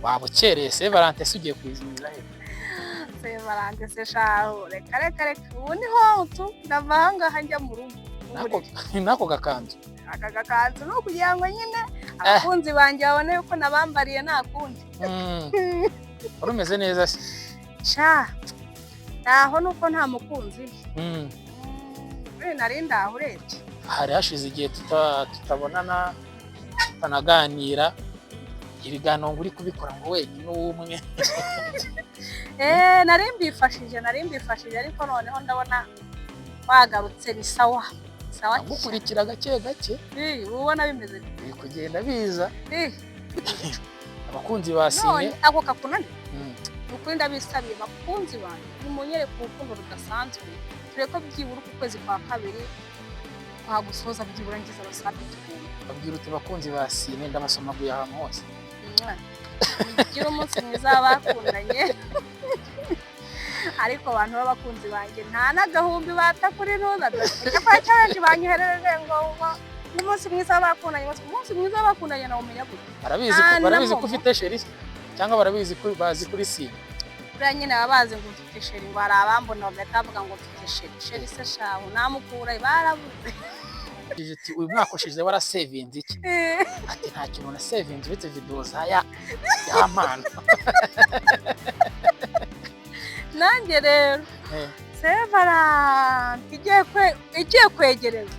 Waba ukereye. Saint Valentin se ugiye kwizihiza he? Saint Valentin se shahu, reka reka reka, ubu ni ho tu ndava ahangaha njya mu rugo. N'ako gakanzu? Aka gakanzu ni ukugira ngo nyine abakunzi banjye babone yuko nabambariye, nta kundi. Wari umeze neza se? Sha, ntaho, nuko nta mukunzi. Nari ndaho urebye. Hari hashize igihe tutabonana, tutanaganira ibiganiro, ngo uri kubikora ngo wenyine umwe. Eh, nari mbifashije, ariko noneho ndabona wagarutse, ni sawa sawa. Gukurikira gake gake. Eh, uba ubona bimeze bite? Biri kugenda biza. Abakunzi ba None sine ako kakunaniye? Ni ukuri ndabisabiye, bakunzi banjye, nimunyereke urukundo rudasanzwe, turebe ko byibura uku kwezi kwa kabiri twagusoza byibura ngize abasabe 1000. Babwira uti: "Bakunzi ba sine, ndabasomaguye ahantu hose." Mugire umunsi mwiza w'abakundanye. Ariko abantu b'abakunzi banjye nta n'agahumbi bata kuri nuza. Icyakora challenge banyoherereje ngo umunsi mwiza w'abakundanye, umunsi mwiza w'abakundanye nawumenya gute? Barabizi ko Nta na barabizi ko momo. ufite chéri, cyangwa barabizi ko bazi kuri sine? Buriya nyine baba bazi ngo mfite chéri, ngo hari abambona bagahita bavuga ngo mfite chéri. Chéri se shahu namukura? Barabuze. Ati: "Uyu mwaka ushize warasevinze iki?" Ati: "Nta kintu na sevinze uretse video za ya mpano." Nanjye rero Saint Valentin igiye kwegereza,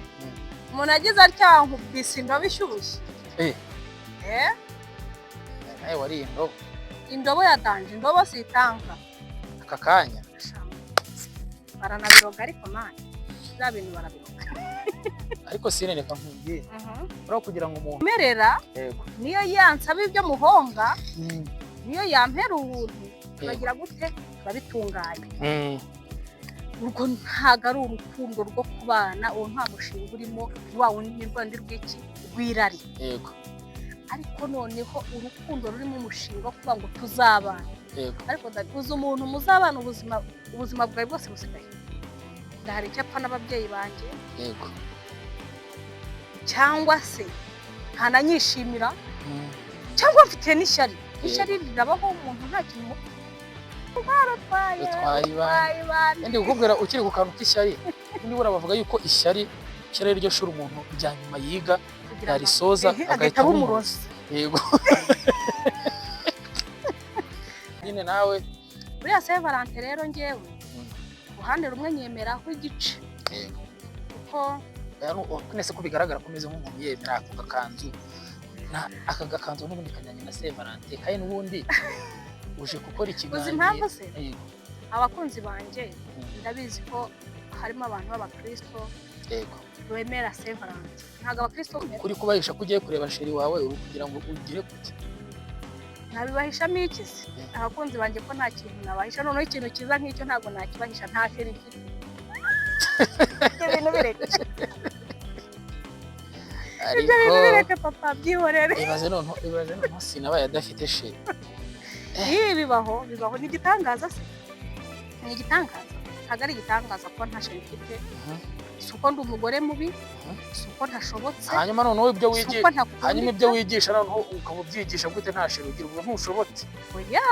umuntu agize atya nkubise indobo ishyushye. Eh. Nawe wariye indobo? Indobo ya danger, indobo sitanga. Aka kanya? Baranabiroga, ariko man, bya bintu barabiroga. Ariko sine, reka nkubwire, urabona kugira ngo umuntu Merera. Niyo yansaba ibyo muhonga, niyo yampera ubuntu, turagira gute? Turabitunganya. Urwo ntabwo ari urukundo rwo kubana, uwo nta mushinga urimo, ni wa wundi, ni rwa rundi rw'iki? Rw'irari. Ariko noneho urukundo rurimo umushinga wo kuvuga ngo tuzabana. Ariko uzi umuntu muzabana ubuzima bwawe bwose busigaye, ndahari icyo apfa n'ababyeyi banjye, cyangwa se ntananyishimira, cyangwa mfite n'ishyari. Ishyari rirabaho, umuntu nta kintu rutwaye. Rutwaye ibandi. Ibandi. Ndi kukubwira ukiri ku kantu k'ishyari, nibura bavuga yuko ishyari ari ryo shuri umuntu rya nyuma yiga, Kugira ngo yarisoza ehe, agahita agahita aba aba umurozi. Yego nyine nawe. Buriya Saint Valentin rero, ngewe uruhande rumwe nyemeraho igice, kuko Nese ko bigaragara ko umeze nk'umuntu yemera ako gakanzu, aka gakanzu n'ubundi kajyanye na Saint Valentin, kandi n'ubundi uje gukora ikiganiro. Uzi impamvu se? Yego. Abakunzi banjye, ndabizi ko harimo abantu b'abakristo bemera Saint Valentin. Ntabwo abakristo Kuri kubahisha ko ugiye kureba chéri wawe, uri kugira ngo ugire kuki? Nabibahishamo iki se? Abakunzi banjye ko nta kintu nabahisha. Noneho ikintu cyiza nk'icyo ntabwo nakibahisha. Nta chéri mfite, ibyo bintu bireke. Ibyo Ariko bintu bireke papa, byihorere. Ibaze noneho sinabaye adafite chéri. Ibi bibaho, bibaho. Ni igitangaza se? Ni igitangaza? Ntabwo ari igitangaza kuba nta chéri mfite. Si uko ndi umugore mubi, si uko ntashobotse, Hanyuma noneho ibyo si wigisha uko ntakunda. Hanyuma ibyo wigisha noneho ukaba ubyigisha gute nta chéri ugira? Ubwo ntushobotse. Oya,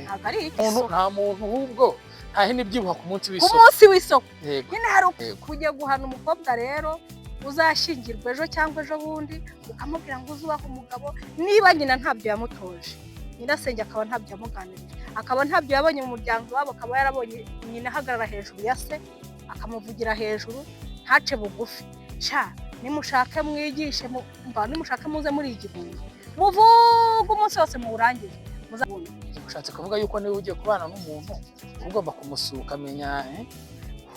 ntabwo ari iki. Nta muntu ahubwo nta hene ibyibuha ku munsi Ku w'isoko. munsi w'isoko. Nyine hari kujya guhana umukobwa rero uzashyingirwa ejo cyangwa ejo bundi, ukamubwira ngo uzubahe umugabo, niba nyina ntabyo yamutoje, nyirasenge akaba ntabyo yamuganirije, akaba ntabyo yabonye mu muryango iwabo, akaba yarabonye nyina ahagarara hejuru ya se, akamuvugira hejuru, ntace bugufi. Sha, nimushake mwigishe, mva nimushake muze muri 1000, muvuge umunsi wose muwurangize, muzabona. Ushatse kuvuga yuko niba ugiye kubana n'umuntu uba ugomba kumusura, ukamenya, eh?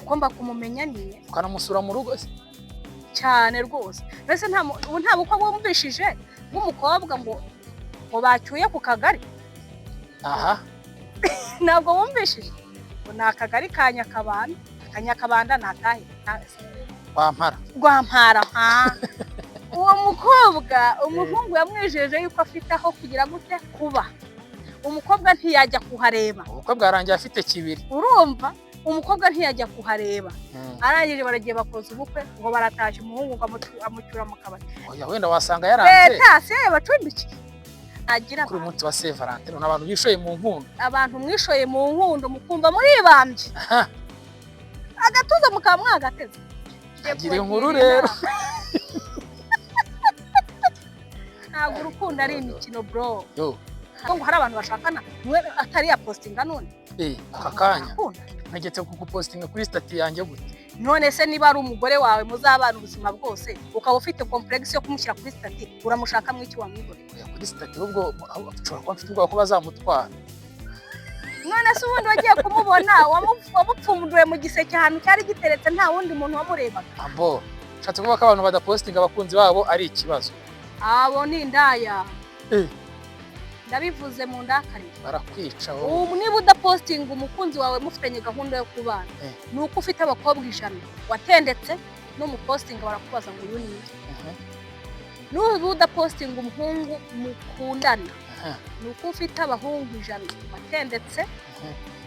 Ugomba kumumenya nyine. Ukanamusura mu rugo se? Cyane rwose. Mbese ubu nta bukwe bwumvishije bw'umukobwa ngo bacyuye ku kagari? Aha. Ntabwo wumvishije ngo ni akagari ka Nyakabanda, ka Nyakabanda ni akahe? Wampara. Rwampara. Nka uwo mukobwa, umuhungu yamwijeje yuko afite aho kugira gute? Kuba. Umukobwa ntiyajya kuhareba. Ubukwe bwarangiye afite kibiri. Urumva, umukobwa ntiyajya kuhareba. Arangije baragiye bakoza ubukwe, ngo baratashye, umuhungu ngo amucyura mu kabari. Oya, wenda wasanga yaranze. Leta se yabacumbikiye? Ntagira Kuri uyu munsi wa Saint Valentin none abantu bishoye mu nkundo. Abantu mwishoye mu nkundo, mukumva muribambye, agatuza mukaba mwagateze. Kagira inkuru rero. Ntabwo urukundo ari imikino, bro. Yo. Ngo hari abantu bashakana mwe atari ya postinga none. Aka kanya Arakunda. ntegetse kugupostinga kuri status yanjye gute? None se niba ari umugore wawe muzabana ubuzima bwose, ukaba ufite complexe yo kumushyira kuri status, uramushaka mwiki wamwigorera? Oya, kuri status ahubwo nshobora kuba mfite ubwoba ko bazamutwara. None se ubundi wagiye kumubona wamupfunduye mu giseke ahantu cyari giteretse, nta wundi muntu wamurebaga? Ambo nshatse kuvuga ko abantu badapostinga abakunzi babo ari ikibazo. Abo ni indaya. Ndabivuze mu ndakarire. Barakwica wowe. Ubu niba udapostinga umukunzi wawe mufitanye gahunda yo kubana, ni uko ufite abakobwa 100 watendetse, n'umupostinga barakubaza ngo uyu ni nde. Nuba udapostinga umuhungu mukundana, ni uko ufite abahungu 100 watendetse,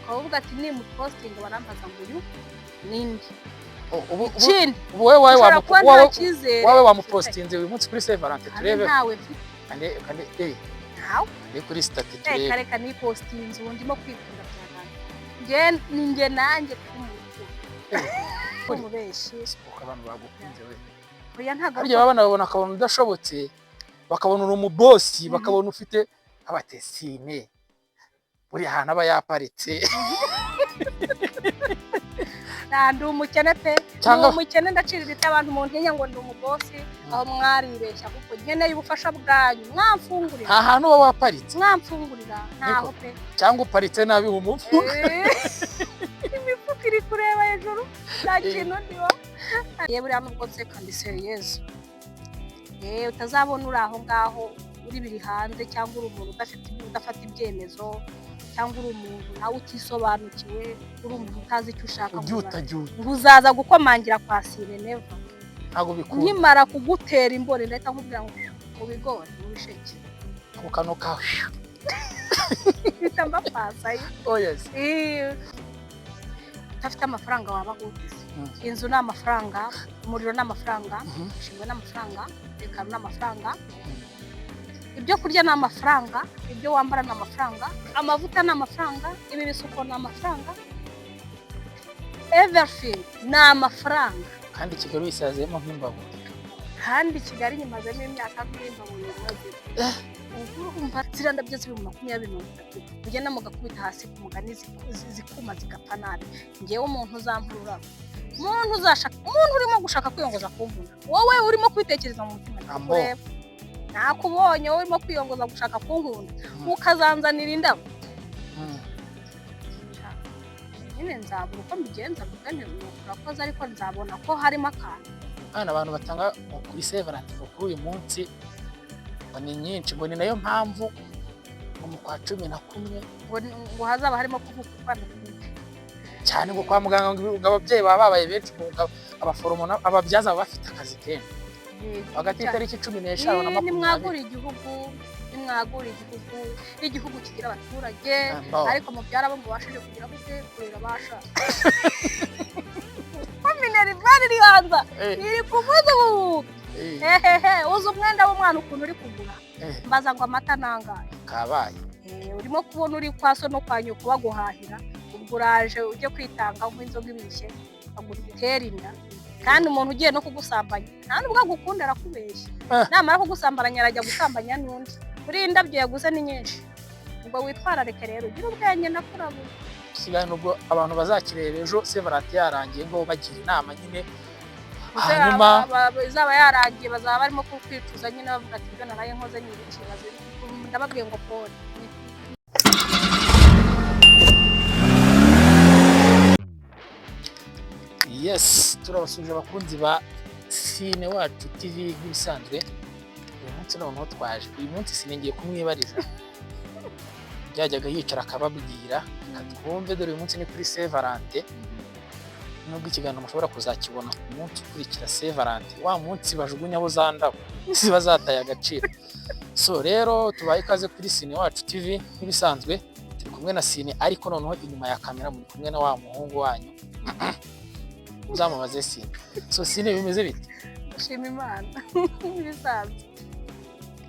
ukavuga ati nimupostinga barambaza ngo uyu ni nde. Ubu Ikindi, ubu wowe wawe ushobora kuba nta cyizere wawe ufite. Wamupostinze uyu munsi kuri Saint Valentin? Habe. Turebe. Ntawe mfite. Kande Ntawe. Kande kuri status Reka. turebe. Reka, nipostinze ubu ndimo kwikunda byarangiye. Njye ni njye nanjye turi mu rukundo. Umubeshyi. Uko abantu bagukunze we. Oya, ntabwo ari Harya baba babona, akabona udashobotse, bakabona uri umubosi, bakabona ufite abatesine buri hantu aba yaparitse. Nta, ndi umukene pe. Cyangwa- Ndi umukene, ndaciriritse. Abantu mu ntinya ngo ndi umubosi, aho mwaribeshya, kuko nkeneye ubufasha bwanyu, mwamfungurira. Nta hantu uba waparitse. Mwamfungurira, ntaho pe. Cyangwa uparitse nabi mu mufuka. Imifuka iri kureba hejuru, nta kintu ndiho. Yewe, buriya nubwo nseka ndi sérieuse. Utazabona uri aho ngaho uri biri hanze, cyangwa uri umuntu udafite, udafata ibyemezo, cyangwa uri umuntu nawe utisobanukiwe, uri umuntu utazi icyo ushaka, ngo Ubyutagyuta. ngo uzaza gukomangira kwa Sine, never. Ntabwo bikunda. Nkimara kugutera imboni, ndahita nkubwira ngo mu bigori, mu bisheke. Ako kantu kawe. Mpita mbapasayo. Oh yes. Udafite amafaranga waba ute? Inzu ni amafaranga, umuriro ni amafaranga, ishingwe ni amafaranga, umutekano ni amafaranga, ibyo kurya ni amafaranga, ibyo wambara ni amafaranga, amavuta ni amafaranga, ibi bisuko ni amafaranga, everything ni amafaranga. Kandi Kigali wisazemo nk'imbabura. Kandi Kigali nyimazemo imyaka nk'imbabura imaze. Ubu urumva ziriya ndabyo z'20,030 mugenda mugakubita hasi ku mugani, zikuma zigapfa nabi. Ngewe umuntu uzampurura, umuntu uzashaka, umuntu urimo gushaka kwiyongoza kunkunda, wowe urimo kwitekereza mu mutima, Ambo. ndakureba, nakubonye, wowe urimo kwiyongoza gushaka kunkunda, ukazanzanira indabo, nyine nzabura uko mbigenza, mvuge nti "Nuko urakoze", ariko nzabona ko harimo akantu. Hano abantu batanga ngo kuri Saint Valentin, ngo kuri uyu munsi, ngo ni nyinshi, ngo ni nayo mpamvu ngo mu kwa 11 ngo hazaba harimo kuvuka utwana twinshi. Cyane, ngo kwa muganga ngo ababyeyi baba babaye benshi, ngo abaforomo ababyaza baba bafite akazi kenshi hagati y'itariki 15 na 20. Nimwagura igihugu, nimwagura igihugu, igihugu kigira abaturage. Ambo. Ariko mubyara abo mubashije kugira gute, kurera basha ko minerval iri hanze, iri kuvuza ubu. Hehehe, uzi umwenda w'umwana ukuntu uri kugura? Mbaza ngo amata nangahe? Kabaye. Urimo kubona uri kwa so no kwa nyoko baguhahira, ubwo uraje ujye kwitanga nk'inzoga ibishye bagutera inda. Kandi umuntu ugiye no kugusambanya nta nubwo agukunda, arakubeshya. Namara kugusambanya arajya gusambanya n'undi. Kuri iyi ndabyo yaguze ni nyinshi. Ubwo witwararike rero, ugire ubwenge, ndakurabuye. Ikiganiro ubwo abantu bazakireba ejo Saint Valentin yarangiye, ngo bagira inama nyine hanyuma. Izaba yarangiye, bazaba barimo kukwicuza nyine, bavuga ati ibyo naraye nkoze ni ibiki? Ndababwiye ngo pole. Yes, turabasuje abakunzi ba Sine Wacu TV. Nk'ibisanzwe uyu munsi noneho twaje, uyu munsi Sine ngiye kumwibariza byajyaga yicara akababwira, reka twumve. Dore uyu munsi ni kuri Saint Valentin, nubwo ikiganiro mushobora kuzakibona ku munsi ukurikira Saint Valentin, wa munsi bajugunyaho za ndabo ziba zataye agaciro. So rero tubaye ikaze kuri Sine Wacu TV. Nk'ibisanzwe turi kumwe na Sine, ariko noneho inyuma ya kamera muri kumwe na wa muhungu wanyu, uzamubaze Sine. So Sine, bimeze bite? Ndashima Imana nk'ibisanzwe.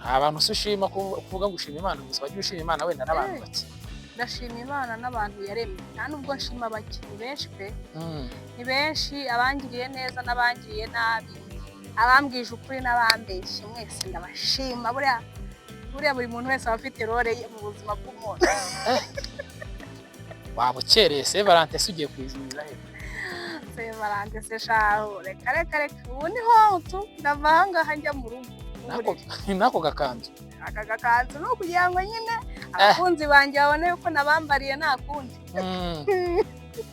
Nta bantu se ushima? Kuvuga ngo ushima Imana gusa, wajya ushima Imana wenda n'abantu bake. Ndashima Imana n'abantu yaremye. Nta nubwo nshima bake, ni benshi pe. Ni benshi, abangiriye neza n'abangiriye nabi, abambwije ukuri n'abambeshye, mwese ndabashima. Buriya buriya buri muntu wese aba afite role ye mu buzima bw'umuntu. Waba ukereye. Saint Valentin se ugiye kwizihiza he? Saint Valentin se shahu, reka reka reka, ubu ni ho tu ndava ahangaha njya mu rugo mu buriri. N'ako gakanzu? Aka gakanzu ni ukugira ngo nyine abakunzi banjye babone yuko nabambariye, nta kundi.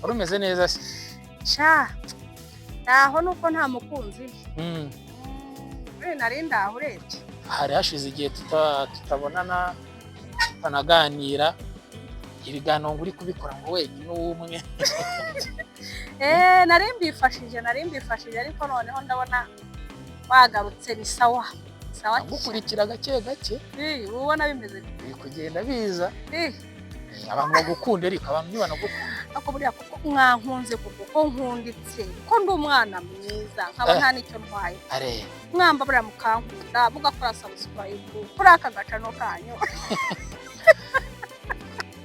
Wari umeze neza se? Sha, ntaho, nuko nta mukunzi. Nari ndaho urebye. Hari hashize igihe tutabonana, tutanaganira ibiganiro, ngo uri kubikora ngo wenyine umwe. Nari mbifashije, ariko noneho ndabona wagarutse, ni sawa sawa. Gukurikira gake gake. Eh, uba ubona bimeze bite? Biri kugenda biza. Eh. Abantu bagukunda, ariko abantu ntibanagukunda. Ariko buriya kuko mwankunze, kuko ko nkunditse, ko ndi umwana mwiza, nkaba nta n'icyo ntwaye, are mwamba buriya mukankunda, mugakora subscribe kuri aka gacano kanyu.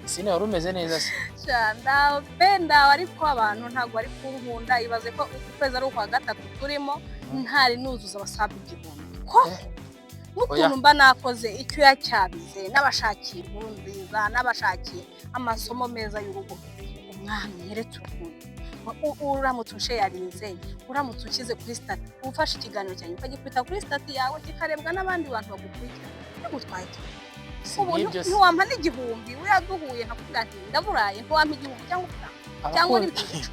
Sine, wari umeze neza se? Sha, ndaho pe, ndaho, ariko abantu ntabwo bari kunkunda. Ibaze ko uku kwezi ari ukwa gatatu turimo ntari nuzuza aba sub 1000 ko n'ukuntu Oya. mba nakoze icyuya cyabize, n'abashakiye inkuru nziza, n'abashakiye amasomo meza y'urugo. Umwami nyeretse urukundo. Uramutse unsharinze, uramutse ushyize kuri status, ufashe ikiganiro cyanjye ukagikubita kuri status yawe, kikarebwa n'abandi bantu bagukurikira, bigutwaye iki? Si Ubu nk'ibyo se. ntiwampa n'igihumbi? Uriya duhuye nkakubwira nti ndaburaye, ntiwampa 1000 cyangwa cyangwa n'ibihumbi 10?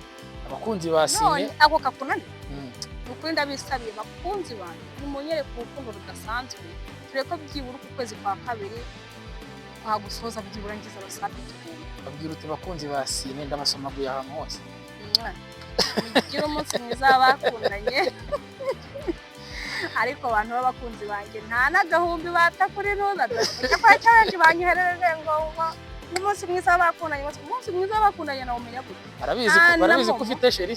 Abakunzi ba None Sine. Ako kakunaniye? Ni ukuri ndabisabiye, bakunzi banjye, nimunyereke urukundo rudasanzwe, turebe ko byibura uku kwezi kwa kabiri twagusoza byibura ngize aba sub 1000. Babwira uti: "Bakunzi ba Sine, ndabasomaguye ahantu hose." Mugire umunsi mwiza w'abakundanye. Ariko abantu b'abakunzi banjye nta n'agahumbi bata kuri nuza. Cyakora challenge banyoherereje ngo umunsi mwiza w'abakundanye, umunsi mwiza w'abakundanye nawumenya gute? Barabizi ko Nta barabizi ko na ufite chéri,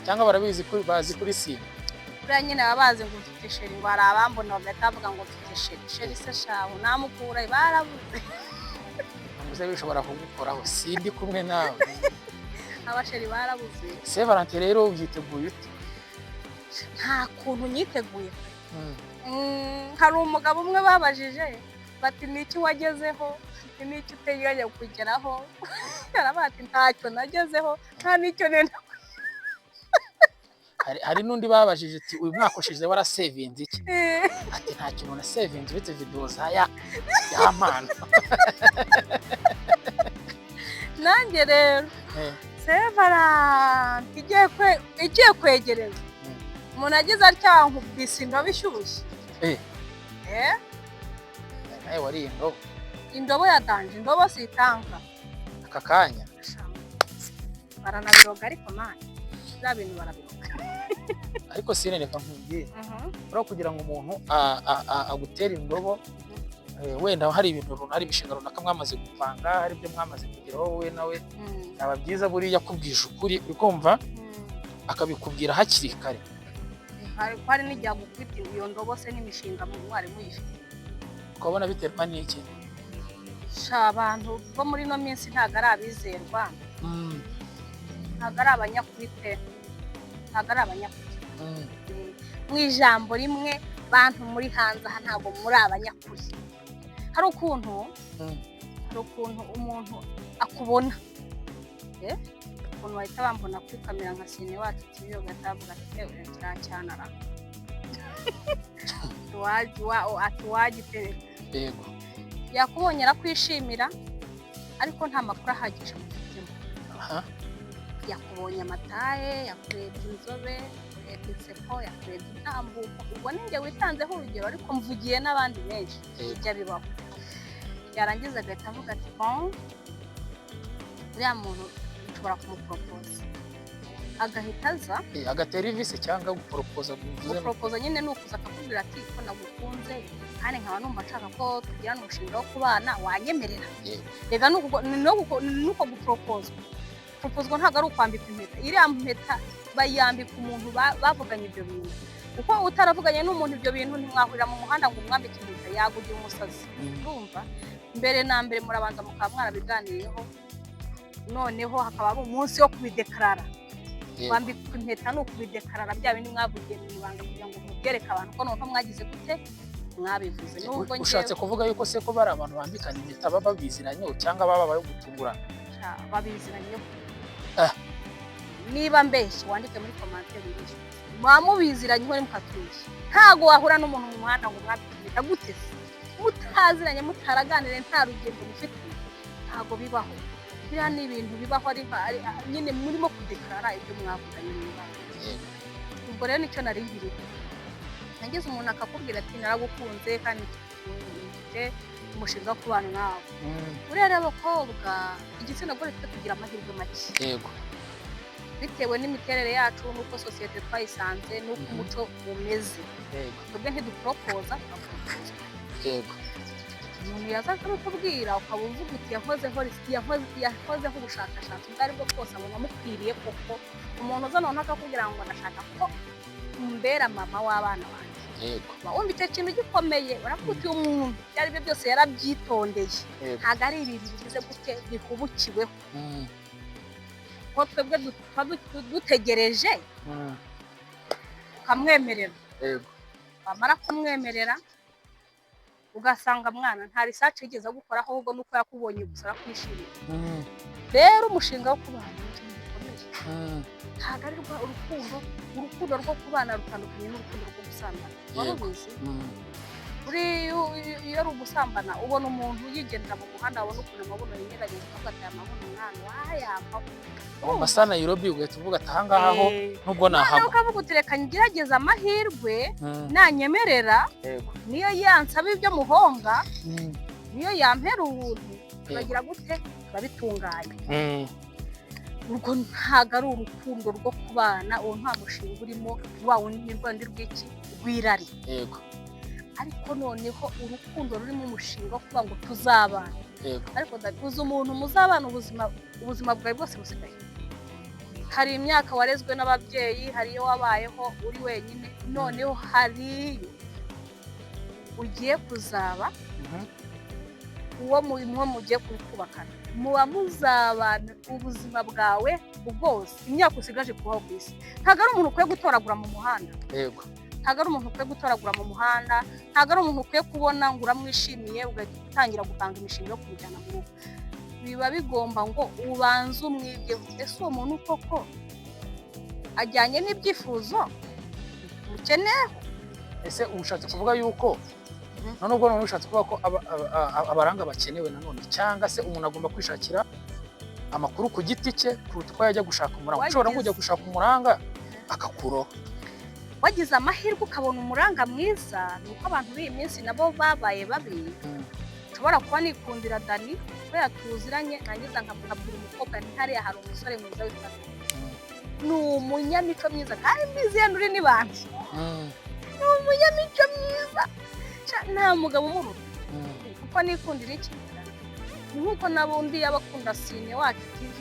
cyangwa barabizi ko bazi kuri Sine? Buriya nyine baba bazi ngo mfite chéri, ngo hari abambona bagahita bavuga ngo mfite chéri. Chéri se shahu namukura? Barabuze. Uze bishobora kugukoraho, sindi kumwe nawe. Aba chéri barabuze. Saint Valentin rero ubyiteguye ute? Nta kuntu nyiteguye. Hari umugabo umwe babajije bati: "Ni iki wagezeho? Ni iki uteganya kugeraho?" Aravuga ati: "Ntacyo nagezeho, nta n'icyo nenda." Hari n'undi babajije ati: "Uyu mwaka ushize warasevinze iki?" Ati: "Nta kintu nasevinze uretse videwo za ya mpano." Nanjye rero Saint Valentin igiye kwegereza, umuntu agize atya nkubise indobo ishyushye. Eh, Nawe wariye indobo? Indobo yatanje, indobo sitanga. Aka kanya? Baranabiroga, ariko mani bya bintu barabiroga. Ariko Sine, reka nkubwire, urabona, kugira ngo umuntu agutere indobo, wenda hari ibintu runaka, hari imishinga runaka mwamaze gupanga, hari ibyo mwamaze kugeraho wowe nawe, byaba byiza buriya akubwije ukuri, uri kumva, akabikubwira hakiri kare. Hari n'igihe agukubita iyo ndobo se n'imishinga mwari muyifite. Ukabona biterwa n'iki? Sha, abantu bo muri ino minsi ntabwo ari abizerwa, ntabwo ari abanyakuri pe, ntabwo ari abanyakuri. Mu ijambo rimwe, bantu muri hanze aha, ntabwo muri abanyakuri. Hari ukuntu hari ukuntu umuntu akubona, ukuntu bahita bambona kuri kamera nka Sine Wacu TV, bagahita bavuga ati: "Ewe, kiriya cyanara ati wagitereka." Yakubonye arakwishimira, ariko nta makuru ahagije mufitemo. Yakubonye amataye, yakurebye inzobe, yakurebye inseko, yakurebye intambuko. Ubwo ni njye witanzeho urugero, ariko mvugiye n'abandi benshi. Bijya bibaho, yarangiza agahita avuga ati: "Bon, uriya muntu nshobora kumuporopoza," agahita aza. Agatera ivisi cyangwa guporopoza bivuze? Guporopoza nyine ni ukuza akakubwira ati: "Ko nagukunze kandi nkaba numva nshaka ko tugirana umushinga wo kubana, wanyemerera?" Rega ni uko guporopozwa. Poropozwa ntabwo ari ukwambika impeta. Iriya mpeta bayambika umuntu bavuganye ibyo bintu. Kuko utaravuganye n'umuntu ibyo bintu, ntimwahurira mu muhanda ngo umwambike impeta, yagugira umusazi. Urumva, mbere na mbere murabanza mukaba mwarabiganiriyeho, noneho hakaba ari umunsi wo kubidekarara. Kwambikwa impeta ni ukubidekarara bya bindi mwavugiye mu ibanga, kugira ngo mubyereke abantu ko noneho mwagize gute, mwabivuze, nubwo Ushatse njyewe kuvuga yuko se ko bari abantu bambikana impeta baba babiziranyeho cyangwa baba bari gutungurana? Sha, babiziranyeho. Ah. Niba mbeshye wandike muri commentaire mbeshye. Muba mubiziranyeho, ntimukatubeshye. Ntago wahura n'umuntu mu muhanda ngo mwambike impeta. Gute se mutaziranye, mutaraganire, nta rugendo mufite? Ntago bibaho. Biriya ni ibintu bibaho ari nyine murimo kudekarara ibyo mwavuganye mu ibanga. Ubwo rero nicyo nari nkiriho. Nagize umuntu akakubwira ati: "Naragukunze kandi mfite umushinga wo kubana nawe." Buriya rero abakobwa, igitsina gore, twe tugira amahirwe make bitewe n'imiterere yacu n'uko sosiyete twayisanze n'uko umuco umeze. Twebwe ntiduporopoza, turaporopoza. Umuntu yaza akabikubwira, ukaba uvuga uti yakozeho ubushakashatsi ubwo aribwo bwose, abona amukwiriye koko. Umuntu uza noneho akakubwira ngo: "Ndashaka ko umbera mama w'abana banjye." Uba wumva icyo kintu gikomeye, uravuga uti: "Uyu muntu ibyo ari byo byose yarabyitondeye." Ntabwo ari ibintu bigize gute, bihubukiweho, ko twebwe tuba dutegereje ukamwemerera. Wamara kumwemerera, ugasanga mwana nta research yigeze agukoraho, ahubwo nuko yakubonye gusa arakwishimiye. Rero umushinga wo kubana ni ikintu gikomeye. Ntabwo ari rwa urukundo. Urukundo rwo kubana rutandukanye n'urukundo rwo gusambana. Wari ubizi? Buriya iyo ari ugusambana, ubona umuntu yigendera mu muhanda, wabona ukuntu amabuno yinyeganyeza, ukavuga ati: "Aya mabuno mwana wayampa." Mombasa, Nairobi, ugahita uvuga ati: "Ahangaha ho nubwo Noneho nahagwa." ukavuga uti: "Reka ngerageze amahirwe, nanyemerera, niyo yansaba ibyo muhonga, niyo yampera ubuntu, turagira gute, turabitunganya." Urwo ntabwo ari urukundo rwo kubana. Uwo nta mushinga urimo, wa wundi ni rwandi rw'iki, rw'irari. Ariko noneho urukundo rurimo umushinga wo kuvuga ngo tuzabana. Ariko uzi umuntu muzabana ubuzima bwawe bwose busigaye. Hari imyaka warezwe n'ababyeyi, hari iyo wabayeho uri wenyine, noneho hari iyo ugiye kuzaba uwo mugiye kubakana, muba muzabana ubuzima bwawe bwose, imyaka usigaje kubaho ku isi. Ntabwo ari umuntu ukwiye gutoragura mu muhanda. Ntabwo ari umuntu ukwiye gutoragura mu muhanda. Ntabwo ari umuntu ukwiye kubona ngo uramwishimiye ugahita utangira gupanga imishinga yo kumujyana mu rugo. Biba bigomba ngo ubanze umwigeho: ese uwo muntu koko ajyanye n'ibyifuzo mukeneyeho? Ese ushatse kuvuga yuko none ubwo none ushatse kuvuga ko abaranga bakenewe nanone, cyangwa se umuntu agomba kwishakira amakuru ku giti cye kuruta uko yajya gushaka umuranga? Ushobora kujya gushaka umuranga akakuroha. Wagize amahirwe ukabona umuranga mwiza. Ni uko abantu b'iyi minsi nabo babaye babi. Nshobora kuba nikundira Dani kubera tuziranye, nangiza nkabwira umukobwa nti: "Hariya hari umusore mwiza witwa Dani, ni umunyamico myiza, kandi mbizi yenda uri n'ibandi, ni umunyamico myiza. Nta mugabo umuruta." Kuko nikundira iki? Ni nk'uko n'abundi yaba akunda Sine Wacu TV,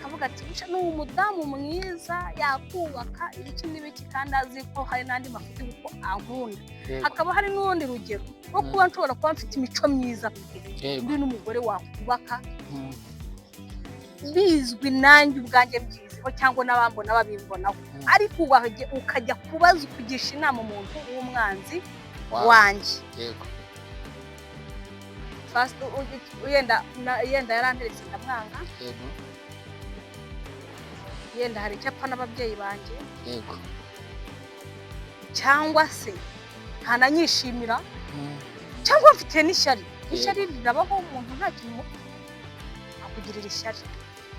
akavuga ati: "Sha, ni umudamu mwiza, yakubaka ibiki n'ibiki," kandi azi ko hari n'andi mafuti, kuko ankunda. Hakaba hari n'urundi rugero rwo kuba nshobora kuba mfite imico myiza pe, ndi n'umugore wakubaka, bizwi nanjye ubwanjye mbyiziho cyangwa n'abambona babimbonaho. Ariko ukajya kubaza, kugisha inama umuntu w'umwanzi wanjye. First, yenda yaranteretse ndamwanga. Yenda hari icyo apfa n'ababyeyi banjye, cyangwa se ntananyishimira, cyangwa mfitiye n'ishyari. Ishyari rirabaho. Umuntu nta kintu mupfa akugirira ishyari.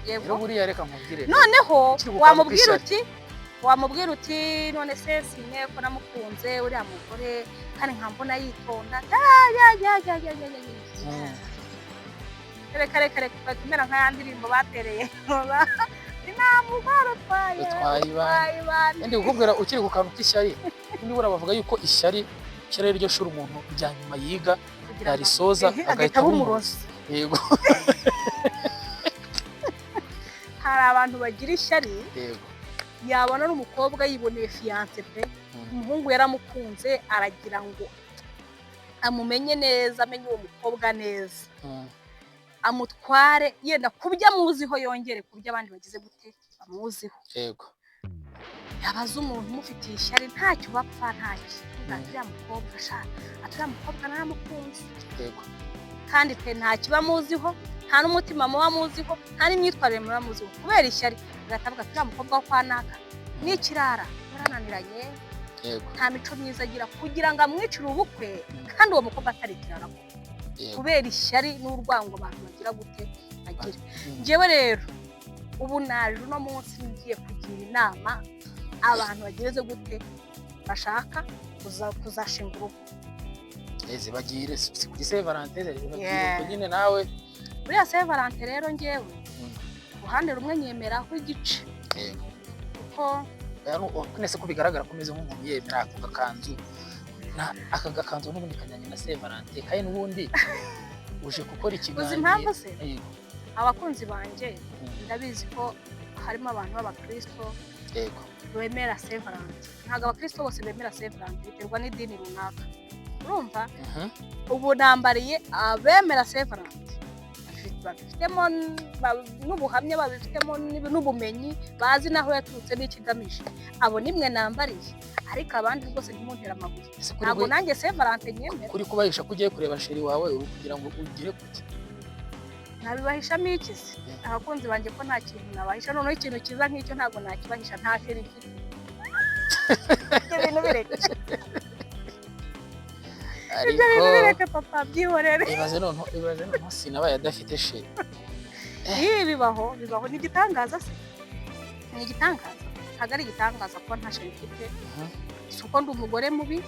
Rero Yego. buriya reka nkubwire. Noneho Ukiri gukanga wamubwira ishyari. uti wamubwira uti: "None se Sine ko namukunze uriya mugore, kandi nkambona yitonda ya ya ya ya ya ya ya ya." Reka reka reka, ugahita umera nka ya ndirimbo batereye: "Nta mugore utwaye." Utwaye ibandi. Utwaye ibandi. Ndi kukubwira, ukiri ku kantu k'ishyari, nibura bavuga yuko ishyari ari ryo shuri umuntu rya nyuma yiga, Kugira ngo yarisoza agahita agahita aba aba umurozi. Yego. Hari abantu bagira ishyari, yabona n'umukobwa yiboneye fiancé pe. Umuhungu yaramukunze, aragira ngo amumenye neza, amenye uwo mukobwa neza, amutware yenda kubyo amuziho, yongere kubyo abandi bagize gute bamuziho. Yabaza umuntu umufitiye ishyari, ntacyo bapfa, ntacyo. Uriya mukobwa sha, ati uriya mukobwa naramukunze. Kandi pe, ntacyo bamuziho, nta n'umutima muba muziho, nta n'imyitwarire muba muziho. Kubera ishyari agahita avuga ati uriya mukobwa wo kwa naka ni ikirara, yarananiranye, nta mico myiza agira, kugira ngo amwicire ubukwe, kandi uwo mukobwa atari ikirara koko. Kubera ishyari n'urwango abantu bagira gute, bagira. Njyewe rero ubu naje uno munsi ngiye kugira inama abantu bageze gute, bashaka kuzashinga urugo. Zibagire, si kuri Saint Valentin, zibagire. Yeah. Ubwo nyine nawe. Buriya Saint Valentin rero, njyewe uruhande rumwe nyemeraho igice, kuko Nese ko bigaragara ko umeze nk'umuntu yemera ako gakanzu, aka gakanzu n'ubundi kajyanye na Saint Valentin, kandi n'ubundi uje gukora ikiganiro. Uzi impamvu se? Yego. Abakunzi banjye, ndabizi ko harimo abantu b'abakristo bemera Saint Valentin. Ntabwo abakristo bose bemera Saint Valentin, biterwa n'idini runaka, urumva? Ubu nambariye abemera Saint Valentin, babifitemo n'ubuhamya, babifitemo n'ubumenyi, bazi n'aho yaturutse n'ikigamije. Abo nimwe nambariye, ariko abandi rwose ntimuntere amabuye. Ese kuri Ntabwo nanjye Saint Valentin nyemera. Kuri kubahisha ko ugiye kureba chéri wawe, uri kugira ngo ugere kuki? Nabibahishamo iki se? Abakunzi banjye, ko nta kintu nabahisha? Noneho ikintu cyiza nk'icyo ntabwo nakibahisha. Nta chéri mfite. Ibyo bintu bireke, ibyo bintu Ariko bireke papa, byihorere. Ibaze noneho sinabaye adafite chéri. Ibi bibaho, bibaho. Ni igitangaza se? Ni igitangaza? Ntabwo ari igitangaza kuba nta chéri mfite. Si uko ndi umugore mubi,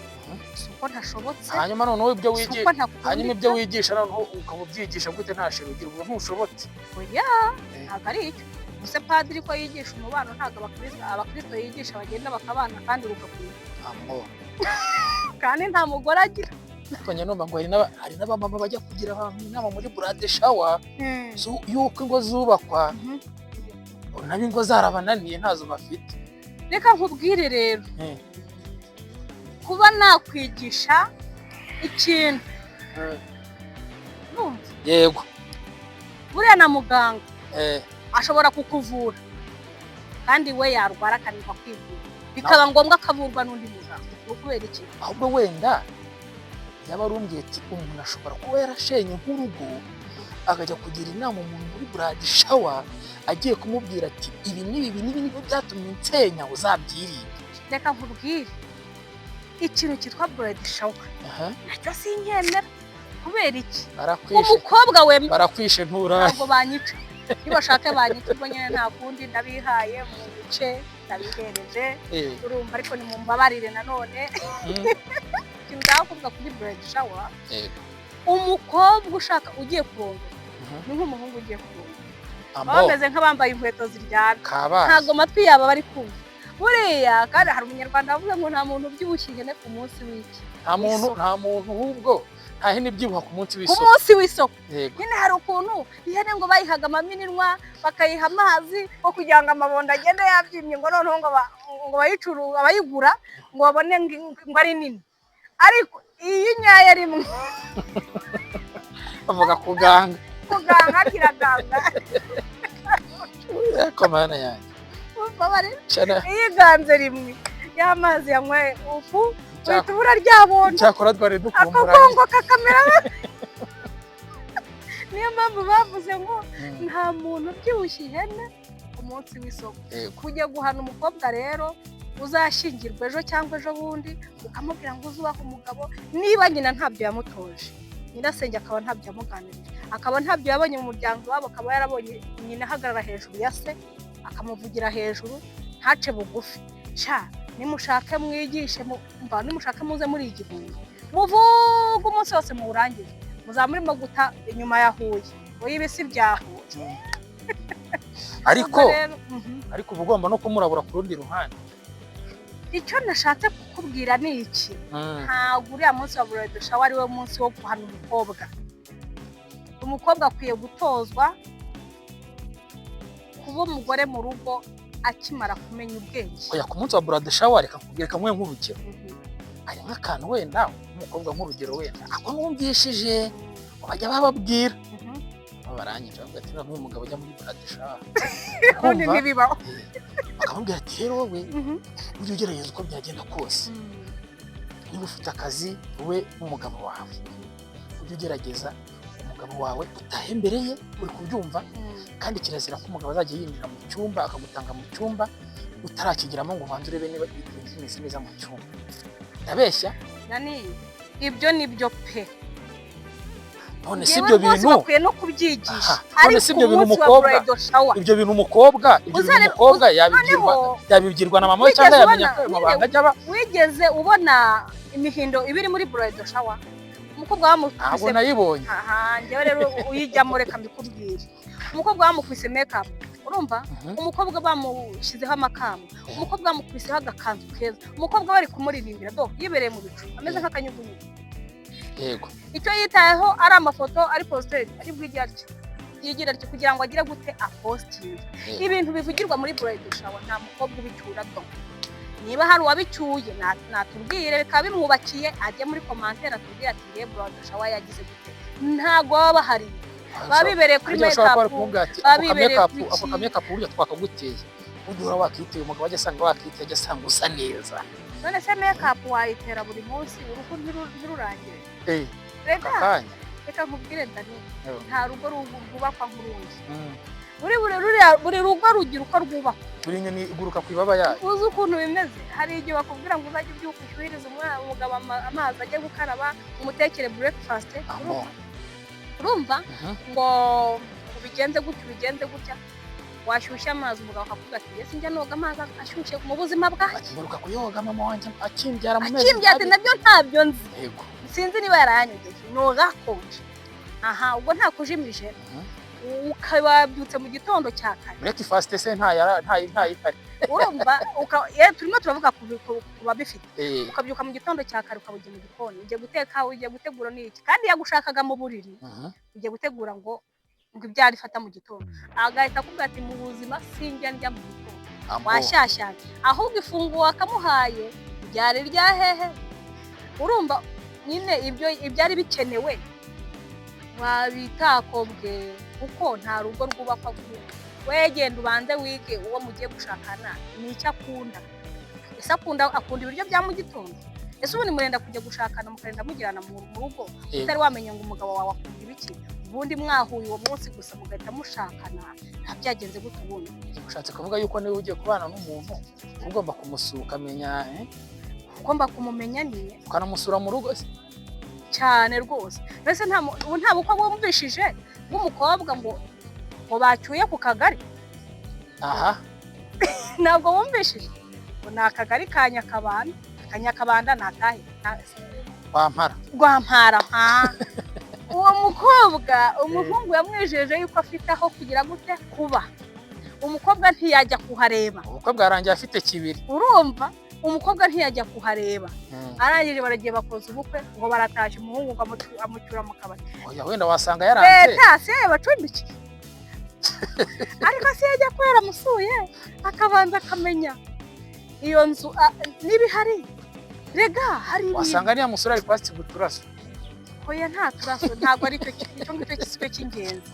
si uko ntashobotse, Hanyuma noneho ibyo si wigisha uko ntakunda. Hanyuma ibyo wigisha noneho ukaba ubyigisha gute nta chéri ugira? Ubwo ntushobotse? Oya, ntabwo ari icyo gusa. Padiri ko yigisha umubano, ntabwo abakristo yigisha bagenda bakabana kandi rugakwira? Amo. Kandi nta mugore agira. Ariko njya numva ngo hari n'abamama bajya kugira abantu inama muri bridal shower y'uko ingo zubakwa, nabo ingo zarabananiye, ntazo bafite. Reka nkubwire rero, kuba nakwigisha ikintu, numva Yego. buriya na muganga ashobora kukuvura, kandi we yarwara akananirwa kwivura, bikaba ngombwa akavurwa n'undi muganga. Ni ukubera iki? Ahubwo wenda yaba arumbwiye ati umuntu ashobora kuba yarashenye nk'urugo, akajya kugira inama umuntu muri bridal shower, agiye kumubwira ati ibi n'ibi, ibi n'ibi nibyo byatumye nsenya, uzabyirinde. Reka nkubwire, ikintu cyitwa bridal shower nacyo sinkemera. Kubera iki? Barakwishe. Umukobwa we Barakwishe, nturaye. Ntabwo banyica. Nibashake banyica, ubwo nyine nta kundi, ndabihaye mu bice, ndabihereje. Urumva, ariko nimumbabarire nanone, ikintu nshaka kuvuga kuri bridal shower, umukobwa ushaka, ugiye kurongora, ni nk'umuhungu ugiye kurongora, Ambo. baba bameze nk'abambaye inkweto ziryana. Kabaye. Ntabwo amatwi yabo aba ari kumva buriya. Kandi hari Umunyarwanda wavuze ngo nta muntu ubyibushye ihene ku munsi w'iki? Nta muntu, nta muntu, ahubwo nta hene ibyibuha ku munsi Ku w'isoko. munsi w'isoko. Yego. Nyine hari ukuntu ihene ngo bayihaga amaminwa, bakayiha amazi ngo kugira ngo amabondo agende yabyimye, ngo noneho ngo bayicuru abayigura ngo babone ngo ari nini. Ariko iyo inyaye rimwe, Bavuga kuganga. Kuganga kiraganga. Ariko Mana yanjye! Mbabarira. Shana. Iyo iganze rimwe, y'amazi yanyweye ufu, uhita ubura ryabondo. Cyakora twari dukumburanye. Akagongo kakamera. Niyo mpamvu bavuze ngo nta muntu ubyibushye ihene ku munsi w'isoko. Kujya guhana umukobwa rero uzashyingirwa ejo cyangwa ejo bundi, ukamubwira ngo uzubahe umugabo, niba nyina ntabyo yamutoje, nyirasenge akaba ntabyo yamuganirije, akaba ntabyo yabonye mu muryango iwabo, akaba yarabonye nyina ahagarara hejuru ya se, akamuvugira hejuru, ntace bugufi, sha nimushake mwigishe, mva nimushake muze muri igihumbi, muvuge umunsi wose muwurangize, muzaba murimo guta inyuma ya Huye. Oya, ibisi bya Huye. Ariko Ubwo rero, ariko uba ugomba no kumurabura ku rundi ruhande. Icyo nashatse kukubwira ni iki: ntabwo uriya munsi wa bridal shower ari wo munsi wo guhana umukobwa. Umukobwa akwiye gutozwa kuba umugore mu rugo. Akimara kumenya ubwenge. Oya, ku munsi wa bridal shower, reka nkubwire kamwe nk'urugero. Hari nk'akantu wenda umukobwa, nk'urugero wenda ako numvishije ngo bajya bababwira, baranyica bavuga ati: "Nk'uyu mugabo ujya muri bridal shower." Ubundi Kumva? ntibibaho. Bakamubwira ati: "Rero wowe ujye ugerageza uko byagenda kose, niba ufite akazi wowe n'umugabo wawe, ujye ugerageza umugabo wawe utahe mbere ye." Uri kubyumva? Kandi kirazira ko umugabo azajya yinjira mu cyumba akagutanga mu cyumba utarakigeramo, ngo ubanze urebe niba ibintu bimeze neza mu cyumba. Ndabeshya? Nani, ibyo ni byo pe. None si Njyewe ibyo rwose bintu bakwiye no kubyigisha. Aha, none Ariko si ibyo bintu umunsi wa umukobwa bridal shower, ibyo bintu umukobwa, ibyo bintu umukobwa yabibwirwa, noneho yabibwirwa na mama we wigeze cyangwa yamenya ubona ko ayo mabanga ajya aba? Wigeze ubona imihindo iba iri muri bridal shower? Umukobwa Ntabwo bamukubise nayibonye. Aha, njyewe rero uyijyamo, reka mbikubwire. Umukobwa bamukubise makeup, urumva? Umukobwa bamushyizeho amakamba, umukobwa bamukubiseho agakanzu keza, umukobwa bari kumuririmbira do yibereye mu bicu ameze nk'akanyugunyugu. Icyo yitayeho ari amafoto, ari positeri, ari bwigire atya, yigira atya kugira ngo agire gute, apositinge. Ibintu bivugirwa muri bridal shower nta mukobwa ubicyura do. Niba hari uwabicyuye natubwire, bikaba bimwubakiye, ajye muri commentaire atubwire ati: "Ngiye bridal shower yagize gute." Ntabwo baba bahari, baba bibereye kuri Harya bashobora kuba bari makeup, kumubwira ati: baba "Ako bibereye ka makeup, kuri ako ki. ka makeup burya twakaguteye, burya uhora wakiteye, umugabo ajya asanga wakiteye, ajya asanga usa neza." None se makeup wayitera buri munsi, uruhu ntirurangire? Reka Aka kanya. Reka nkubwire, Dani, nta rugo rwubakwa nk'urundi. Buri rugo rugira uko rwubakwa. Buri nyoni iguruka ku ibaba yayo. Uzi ukuntu bimeze? Hari igihe bakubwira ngo uzajye ubyuka ushyuhirize umwana, umugabo amazi ajye gukaraba, umutekere breakfast. Amo. Urumva? Ngo ubigenze gutya, ubigenze gutya, washyushya amazi umugabo akakubwira ati: "Njye sinjya noga amazi ashyushye mu buzima bwanjye." Ati: "Mperuka kuyoga mama wanjye akimbyara mu mezi Akimbye ati: 2." "Nabyo ntabyo nzi." "Sinzi niba yarayanyogeye, noga akonje." Aha ubwo ntakujimije. Ukababyutse mu gitondo cya kare. Breakfast se ntayihari? Urumva, turimo turavuga ku babifite. Ukabyuka mu gitondo cya kare, ukaba ugiye mu gikoni, ugiye guteka, ugiye gutegura n'iki, kandi yagushakaga mu buriri. Ugiye gutegura ngo ibyo arifata mu gitondo, agahita akubwira ati: "Mu buzima sinjya ndya mu gitondo." Ambo. Washyashyanye, ahubwo ifunguro wakamuhaye ryari rya hehe? Urumva nyine ibyo ibyari bikenewe wabitakobwe, kuko nta rugo rwubakwa gutyo. Wegenda ubanze wige uwo mugiye gushakana ni icyo akunda. Ese akunda ibiryo bya mu gitondo? Ese ubundi murenda kujya gushakana, mukarenda mugirana mu rugo, utari wamenya ngo umugabo wawe akunda ibiki? Ubundi mwahuye uwo munsi gusa mugahita mushakana, nta byagenze gute ubundi? Ushatse kuvuga yuko niba ugiye kubana n'umuntu uba ugomba kumusura, ukamenya, eh? Ugomba kumumenya nyine. Ukanamusura mu rugo se? Cyane rwose. Mbese ubu nta bukwe bwumvishije bw'umukobwa ngo bacyuye ku kagari? Aha. Ntabwo wumvishije ngo ni akagari ka Nyakabanda? Ka Nyakabanda ni akahe? Wampara. Rwampara. Nka uwo mukobwa, umuhungu yamwijeje yuko afite aho kugira gute, kuba. Umukobwa ntiyajya kuhareba. Ubukwe bwarangiye afite kibiri. Urumva, umukobwa ntiyajya kuhareba. Arangije baragiye bakoza ubukwe, ngo baratashye, umuhungu ngo amucyura mu kabari. Oya, wenda wasanga yaranze. Leta se yabacumbikiye? Ariko se yajya ko yaramusuye, akabanza akamenya iyo nzu niba ihari? Rega hari ibintu. Wasanga niya musore ari kwasiga uturaso. Oya, nta turaso, ntabwo ari icyo ngicyo si cyo cy'ingenzi.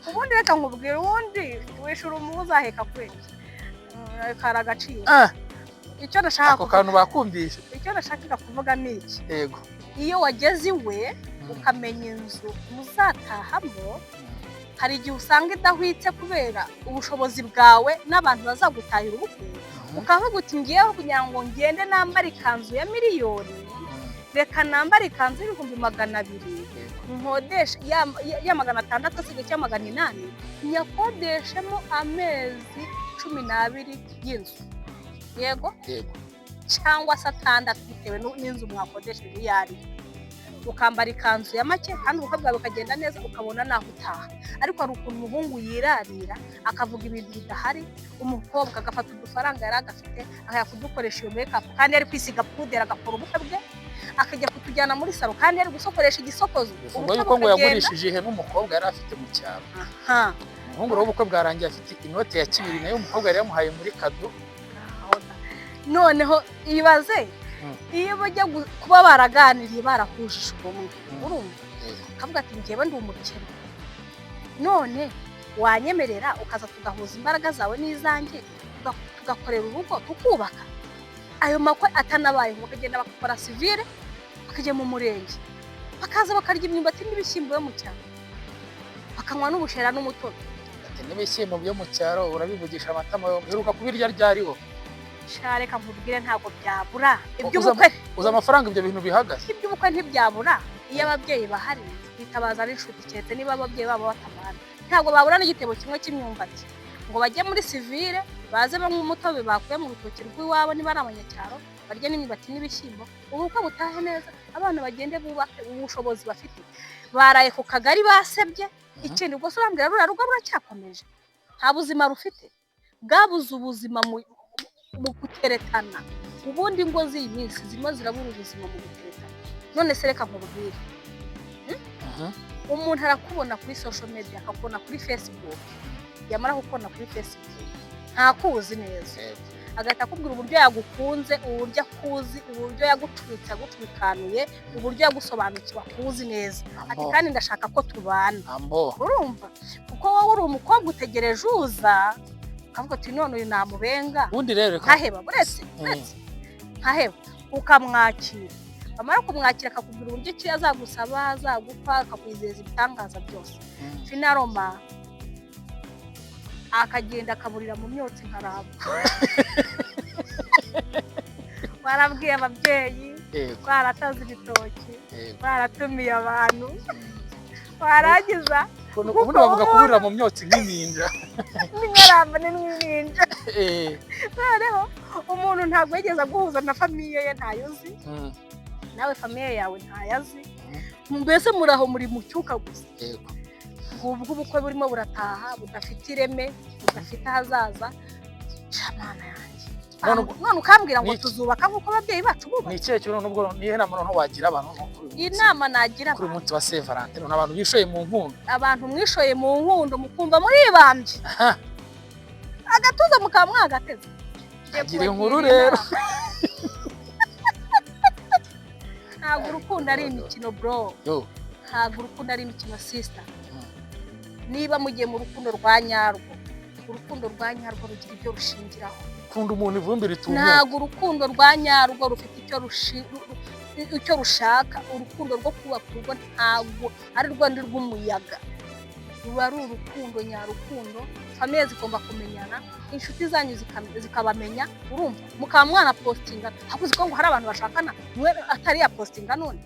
Ubundi reka nkubwire, ubundi wishura umubu uzaheka kweri. Kari agaciro. Icyo nashaka Ako kantu bakumvishe. Icyo nashakaga kuvuga ni iki: iyo wageze iwe, ukamenya inzu muzatahamo, hari igihe usanga idahwitse kubera ubushobozi bwawe n'abantu bazagutahira ubukwe, ukavuga uti: "Ngiyeho kugira ngo ngende nambare ikanzu ya miliyoni, reka nambare ikanzu y'200,000, nkodeshe ya 600 asigaye cyangwa 800, nyakodeshemo amezi 12 y'inzu." Yego? Yego. Cyangwa se 6, bitewe n'inzu mwakodesheje iyo ari yo. Ukambara ikanzu ya make kandi ubukwe bwawe bukagenda neza, ukabona n'aho utaha. Ariko hari ukuntu umuhungu yirarira akavuga ibintu bidahari, umukobwa agafata udufaranga yari agafite akajya kudukoresha iyo makeup kandi yari kwisiga puderi, agakora ubukwe bwe, akajya kutujyana muri salon kandi yari gusokoresha igisokozo. Bivuga Ubukwe yuko ngo bukagenda. yagurishije ihene umukobwa yari afite mu cyaro. Aha. Umuhungu rero ubukwe bwarangiye afite inote ya kibiri, nayo umukobwa yari yamuhaye muri cadeau. Noneho ibaze iyo bajya kuba baraganiriye, barahujije ubumwe, urumva, akavuga ati: "Njyewe ndi umukene, none wanyemerera ukaza tugahuza imbaraga zawe n'izanjye, tugakorera urugo, tukubaka." Ayo makwe atanabayeho, bakagenda bagakora civil, bakajya mu murenge, bakaza bakarya imyumbati n'ibishyimbo yo mu cyaro, bakanywa n'ubushera n'umutobe. Ati: "N'ibishyimbo byo mu cyaro urabivugisha amatama yombi, uheruka kubirya ryariho?" Sha, reka nkubwire, ntabwo byabura iby'ubukwe. Uzi amafaranga ibyo bintu bihagaze? Iby'ubukwe ntibyabura iyo ababyeyi bahari, bitabaza n'inshuti, keretse niba ababyeyi babo batabana. Ntabwo babura n'igitebo kimwe cy'imyumbati ngo bajye muri civil, baze banywe umutobe bakuye mu rutoki rw'iwabo niba ari abanyacyaro, barye n'imyumbati n'ibishyimbo, ubukwe butahe neza, abana bagende bubake ubushobozi bafite. Baraye ku kagari basebye. Ikindi, ubwo se urambwira ruriya rugo ruracyakomeje? Nta buzima rufite, bwabuze ubuzima mu guteretana. Ubundi ingo z'iyi minsi zirimo zirabura ubuzima mu guteretana. None se reka nkubwire, umuntu arakubona kuri social media, akakubona kuri Facebook, yamara kukubona kuri Facebook ntakuzi neza, agahita akubwira uburyo yagukunze, uburyo akuzi, uburyo yagucuritse, yagucurikanuye, uburyo yagusobanukiwe, akuzi neza, ati: "Kandi ndashaka ko tubana." Ambo. Urumva, kuko wowe uri umukobwa utegereje uza ukavuga ati: "None uyu namubenga." Ubundi rero reka Nkaheba, buretse, buretse, nkaheba, ukamwakira. Wamara kumwakira, akakubwira uburyo ki azagusaba, azagukwa, akakwizeza ibitangaza byose. Finalement akagenda akaburira mu myotsi nkaraba warabwiye ababyeyi, barataze ibitoki, baratumiye abantu, warangiza Ubundi bavuga kuburira mu myotsi nk'ininja. N'inkaramba ni n'ininja. Noneho umuntu ntabwo yigeze aguhuza na famille ye, ntayo uzi, nawe famille yawe ntayazi, mbese muri aho muri mu cyuka gusa. Ngubwo ubukwe burimo burataha budafite ireme, budafite ahazaza. Mana yanjye! None ukambwira ngo tuzubaka nk'uko ababyeyi bacu Ni bubatse? ikihe kintu nubwo nihe nama noneho wagira abantu kuri uyu munsi? Inama nagira Kuri uyu munsi wa Saint Valentin, none abantu bishoye mu nkundo. Abantu mwishoye mu nkundo, mukumva muribambye, agatuza mukaba mwagateze. Ngiye Agira inkuru kubagira rero. inama. Ntabwo urukundo ari imikino, bro. Yo. Ntabwo urukundo ari imikino, sister. Niba mugiye mu rukundo rwa nyarwo, urukundo rwa nyarwo rugira ibyo rushingiraho. Kunda umuntu ivumbi ritumuka. Ntabwo urukundo rwa nyarwo rufite icyo rushaka. Urukundo rwo kubaka urugo ntabwo ari rwanda rw'umuyaga, ruba ari urukundo nyarukundo. Famille zigomba kumenyana, inshuti zanyu zikabamenya, urumva, mukaba mwanapostinga. Hakuzi ko ngo hari abantu bashakana mwe atari yapostinga none.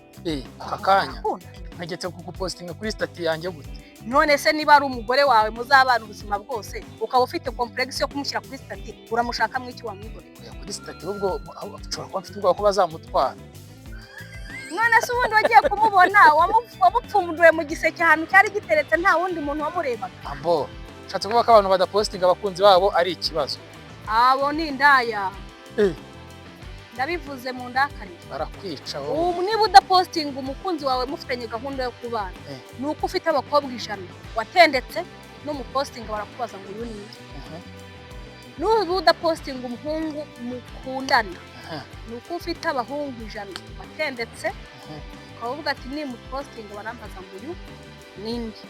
Aka kanya Arakunda. ntegetse kugupostinga kuri status yanjye gute? None se niba ari umugore wawe muzabana ubuzima bwose, ukaba ufite complexe yo kumushyira kuri status, uramushaka mw'iki wamwigorera? Oya, kuri status ahubwo nshobora kuba mfite ubwoba ko bazamutwara. None se ubundi wagiye kumubona, wamupfunduye mu giseke ahantu cyari giteretse, nta wundi muntu wamurebaga? Ambo, nshatse kuvuga ko abantu badapostinga abakunzi babo ari ikibazo. Abo ni indaya. Ndabivuze mu ndakarire. Barakwica wowe. Ubu niba udapostinga umukunzi wawe mufitanye gahunda yo kubana, ni uko ufite abakobwa 100 watendetse, n'umupostinga barakubaza ngo: "Uyu ni nde?" Nuba udapostinga umuhungu mukundana, ni uko ufite abahungu 100 watendetse, ukavuga ati: "Nimupostinga barambaza ngo uyu ni nde?"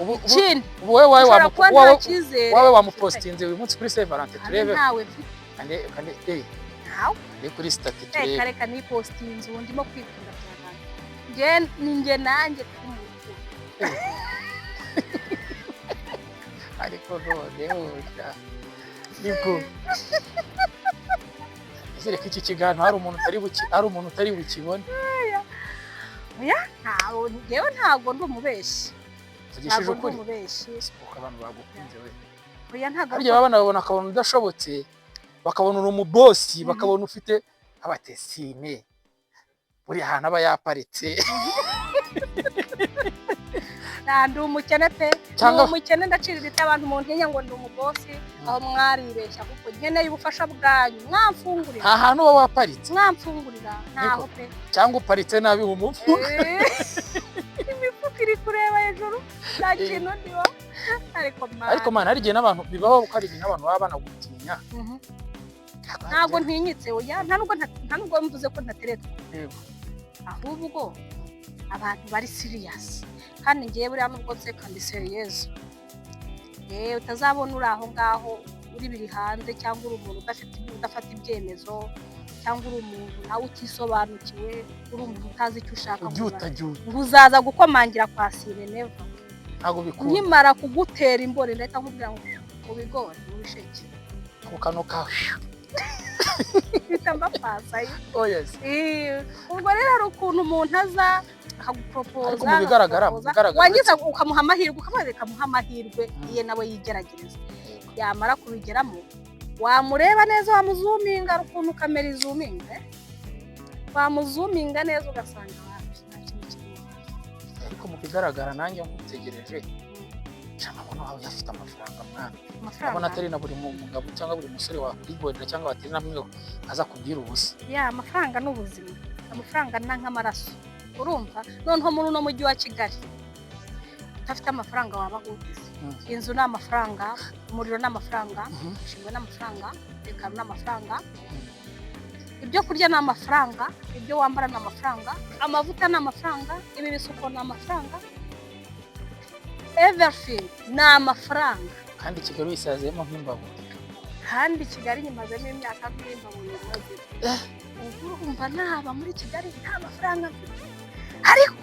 Ubu Ikindi, ubu wowe wawe ushobora kuba nta cyizere wawe ufite. Wamupostinze uyu munsi kuri Saint Valentin? Habe. Turebe. Ntawe mfite. Kandi Ntawe. Kandi kuri status Reka, turebe. reka, nipostinze ubu ndimo kwikunda byaganje. Njye ni njye nanjye turi mu rukundo. Ariko noneho nibwo nizere ko iki kiganiro hari umuntu utari bukibone. Ntawe, njyewe ntabwo ndi umubeshi. Tugishije Ntabwo ndi ukuri. umubeshi. Kuko abantu bagukunze we. Oya, ntabwo ari Harya baba banababona, bakabona udashobotse, bakabona uri umubosi, bakabona ufite abatesime buri hantu aba yaparitse. Nta, ndi umukene pe. Ndi umukene, ndaciriritse. Abantu mu ntinya ngo ndi umubosi, aho mwaribeshya, kuko nkeneye ubufasha bwanyu, mwamfungurira. Nta hantu uba waparitse. Mwamfungurira, ntaho pe. Cyangwa uparitse nabi mu mufuka. Imifuka Iri kureba hejuru, nta kintu ndiho, ariko man. Ariko man, hari igihe n'abantu bibaho ko hari igihe n'abantu baba banagutinya. Ntabwo ntinyitse, oya, nta nubwo mvuze ko ntateretwa. Ahubwo abantu bari serious, kandi ngewe buriya nubwo nseka ndi serious. Utazabona uri aho ngaho uri biri hanze, cyangwa uri umuntu udafite, udafata ibyemezo, cyangwa uri umuntu nawe utisobanukiwe, uri umuntu utazi icyo ushaka, ngo Ubyuta jyuta. ngo uzaza gukomangira kwa Sine, never. Ntabwo bikunda. Nkimara kugutera imboni, ndahita nkubwira ngo mu bigori, mu bisheke. Ku kanwa kawe. Mpita mbapasayo. Oh yes. Ubwo rero hari ukuntu umuntu aza akaguporopoza, Ariko mu akaguporopoza, bigaragara warangiza ukamuha amahirwe, ukamwereka, ukamuha amahirwe, iye nawe yigeragereza. Yamara kubigeramo, wamureba neza, wamuzuminga, hari ukuntu kamera izuminga, wamuzuminga neza ugasanga wapi, nta kintu kirimo. Ariko mu bigaragara, nanjye nkutegereje cyane, abona wawe afite amafaranga, mwana. Urabona Amafaranga. atari na buri mugabo cyangwa buri musore wakwigondera cyangwa watera intambwe ngo aza kubwira ubusa. Ya, amafaranga ni ubuzima, amafaranga ni nk'amaraso, urumva? Noneho muri uno mujyi wa Kigali, udafite amafaranga waba ugize. Inzu ni amafaranga, umuriro ni amafaranga, ishingwe ni amafaranga, umutekano ni amafaranga, ibyo kurya ni amafaranga, ibyo wambara ni amafaranga, amavuta ni amafaranga, ibi bisuko ni amafaranga, everything ni amafaranga. Kandi Kigali wisaziyemo nk'imbabura. Kandi Kigali nyimazemo imyaka nk'imbabura imaze. Ubu urumva naba muri Kigali nta mafaranga mfite, ariko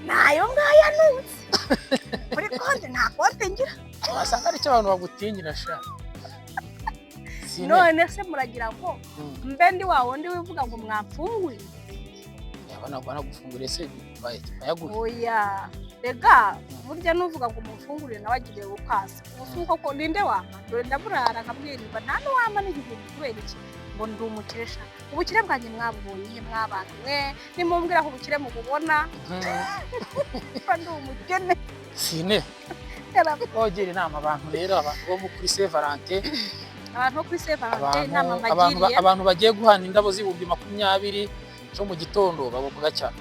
nayo ngayo anunze kuri konti, nta konti ngira. Wasanga aricyo abantu bagutinyira sha. Sine. None se muragira ngo mbe ndi wa wundi wivuga ngo mwamfunguye? Yabona banagufunguriye se bayaguhe? Oya, rega burya nuvuga ngo mumfungurire nawe agiriye ukaza. Ubu si uko ko ninde wampa? Dore ndaburara nkabwirirwa, nta n'uwampa n'igihumbi. Kubera iki? Ngo ndi umukire sha? Ubukire bwanjye mwabubonye he, mw'abantu mwe? Nimumbwira aho ubukire mububona, ko ndi umukene. Sine, wogira inama abantu rero, abantu bo kuri Saint Valentin. Abantu bo kuri Saint Valentin, inama abantu mbagiriye, abantu bagiye guhana indabo z'20,000 zo mu gitondo, bavuga cyane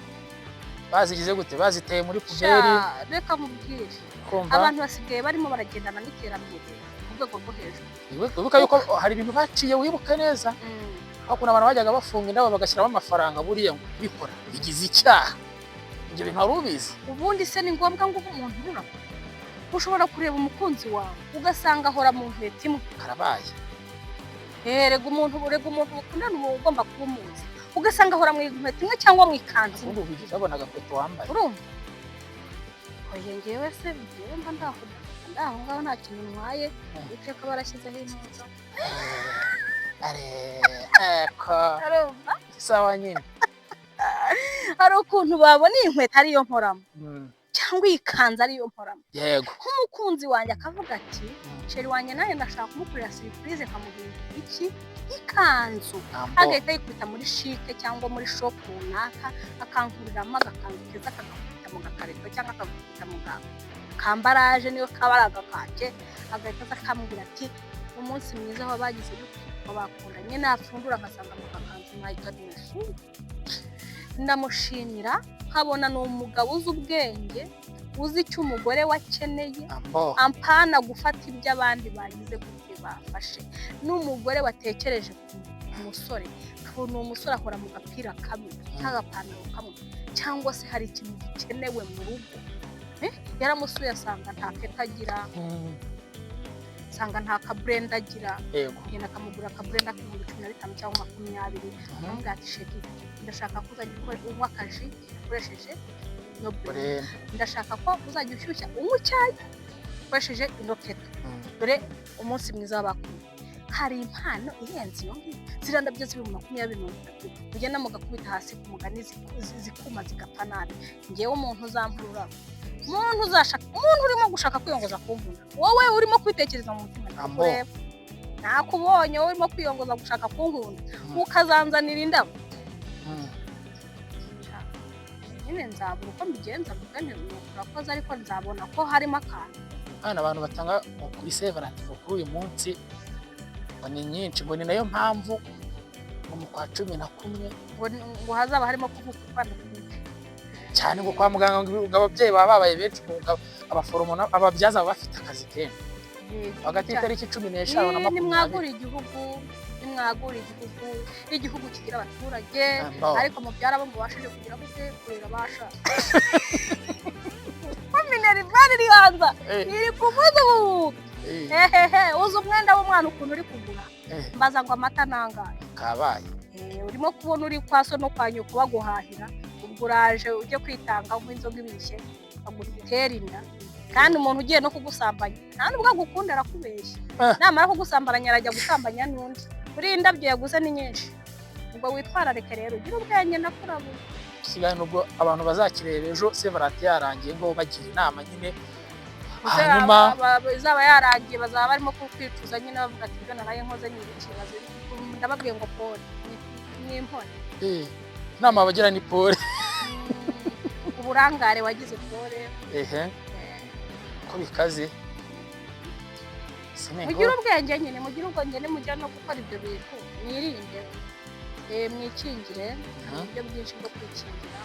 bazigize gute, baziteye muri poubelle? Sha, reka mubwire. Kumva. Abantu basigaye barimo baragendana n'iterambere ku rwego rwo hejuru. Wibuka yuko hari ibintu baciye, wibuke neza aho ukuntu abantu bajyaga bafunga indabo bagashyiramo amafaranga, buriya ngo kubikora bigize icyaha. Ibyo bintu wari ubizi? Ubundi se ni ngombwa ngo ube umuntu ururabo? Ushobora kureba umukunzi wawe ugasanga ahora mu nkweto imwe. Karabaye. Rega umuntu, rega umuntu mukundana uba ugomba kuba umuzi, ugasanga ahora mu nkweto imwe cyangwa mu ikanzu imwe. Ubundi ubigeze babona agakweto wambaye. Urumva? Oya, ngewe se ngewe mba ndaho, ndaho ngaho, nta kintu ntwaye, iteka barashyizeho intuza. Are eko. Urumva? Sawa nyine. Hari ukuntu babona iyi nkweto ariyo nkoramo cyangwa iyi kanzu ariyo nkoramo, nk'umukunzi wanjye akavuga ati: "Chéri wanjye, nawe ndashaka kumukorera surprise, nkamuha iki? Ikanzu." Ambo. Agahita yikubita muri CHIC cyangwa muri shop runaka, akankuriramo agakanzu keza, akagakubita mu gakarito cyangwa akagakubita mu kambaraje, niyo kaba ari agakake, agahita aza akambwira ati: "Umunsi mwiza w'abagize gute, bakundanye." Napfundura nkasanga mu gakanzu, my goodness, ndamushimira, nkabona ni umugabo uzi ubwenge, uzi icyo umugore we akeneye. Ambo. Ampana gufata ibyo abandi bagize gute, bafashe, n'umugore watekereje ku musore, ukabona uwo musore ahora mu gapira kamwe cyangwa agapantaro kamwe, cyangwa se hari ikintu gikenewe mu rugo. Yaramusuye asanga nta kettle agira, asanga nta kablender agira, agenda akamugura akablender k'15,000 cyangwa 20, akamubwira ati: "Chéri, ndashaka ko uzajya unywa akaji ukoresheje ino blender, Blender. ndashaka ko uzajya ushyushya unywa icyayi ukoresheje ino kettle." Dore umunsi mwiza w'abakundana. Hari impano irenze iyo ngiyo? Ziriya ndabyo z'20,030 mugenda mugakubita hasi ku mugani, zikuma zigapfa nabi. Ngewe umuntu uzampa ururabo, umuntu uzashaka, umuntu urimo gushaka kwiyongoza kunkunda, wowe urimo kwitekereza mu mutima, Ambo. ndakureba, nakubonye, wowe urimo kwiyongoza gushaka kunkunda, ukazanzanira indabo, nyine nzabura uko mbigenza, mvuge nti urakoze, ariko nzabona ko harimo akantu. Hano abantu batanga ngo kuri Saint Valentin, ngo kuri uyu munsi, ngo ni nyinshi, ngo ni nayo mpamvu ngo mu kwa 11 ngo hazaba harimo kuvuka utwana twinshi. Cyane ngo kwa muganga ngo ababyeyi baba babaye benshi, ngo abaforomo ababyaza baba bafite akazi kenshi hagati y'itariki 15 na 20. Nimwagura igihugu, nimwagura igihugu, igihugu kigira abaturage. No. Ariko mubyara abo mubashije kugira gute? Kurera abasha ko minerval iri hanze, iri kuvuza ubu. Hehehe, uzi umwenda w'umwana ukuntu uri kugura? Mbaza ngo amata nangahe? Kabaye. Urimo kubona uri kwa so no kwa nyoko baguhahira, ubwo uraje ujye kwitanga nk'inzoga ibishye bagutera inda. Kandi umuntu ugiye no kugusambanya nta nubwo agukunda, arakubeshya. Namara kugusambanya arajya gusambanya n'undi. Kuri iyi ndabyo yaguze ni nyinshi. Ubwo witwararike rero, ugire ubwenge, ndakurabuye. Ikiganiro ubwo abantu bazakireba ejo Saint Valentin yarangiye, ngo bagira inama nyine hanyuma. Izaba yarangiye, bazaba barimo kukwicuza nyine, bavuga ati ibyo naraye nkoze ni ibiki? Ndababwiye ngo pole, ni impore. Inama bagira ni pole. Uburangare wagize, pole. Ehe, ko bikaze. Sinengo. Mugire ubwenge nyine, mugire ubwenge nimujya no gukora ibyo bintu, mwirinde, mwikingire. Hari uburyo bwinshi bwo kwikingira.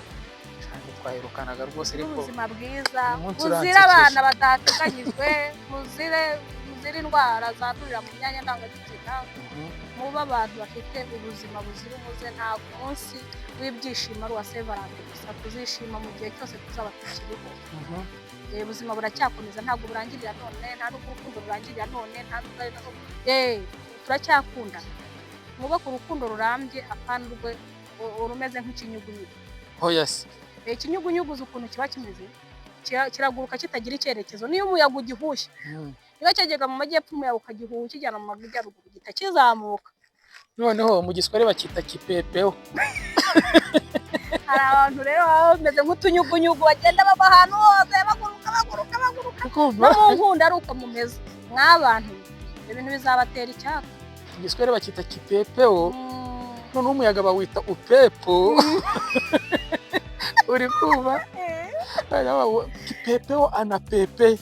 Cyane, twaherukanaga rwose ariko n'ubuzima bwiza uyu munsi buzira uransekeje. Abana badateganyijwe, muzire indwara zandurira mu myanya ndangagitsina. Mube abantu bafite ubuzima buzira umuze. Ntabwo umunsi w'ibyishimo ari uwa Saint Valentin gusa, tuzishima mu gihe cyose tuzaba tukiriho. Ubuzima buracyakomeza, ntabwo burangirira none, nta nubwo urukundo rurangirira none, nta nubwo ari naho turacyakunda. Mwubake urukundo rurambye, apana urwe urumeze nk'ikinyugunyugu. Oya se. Ikinyugunyugu uzi ukuntu kiba kimeze? Kiraguruka kitagira icyerekezo. Niyo umuyaga ugihushye, niba cyajyaga mu majyepfo, umuyaga ukagihuha ukijyana mu majyaruguru, gihita kizamuka. Noneho mu Giswahili bakita kipepeo. Hari abantu rero baba bameze nk'utunyugunyugu, bagenda bava ahantu hose, baguruka, baguruka, baguruka. Kumva. No mu nkunda ari uko mumeze mw'abantu, ibyo bintu bizabatera icyaka. Mu Giswahili bakita kipepeo. Noneho umuyaga bawita upepo, uri kumva? Kipepeo anapepe.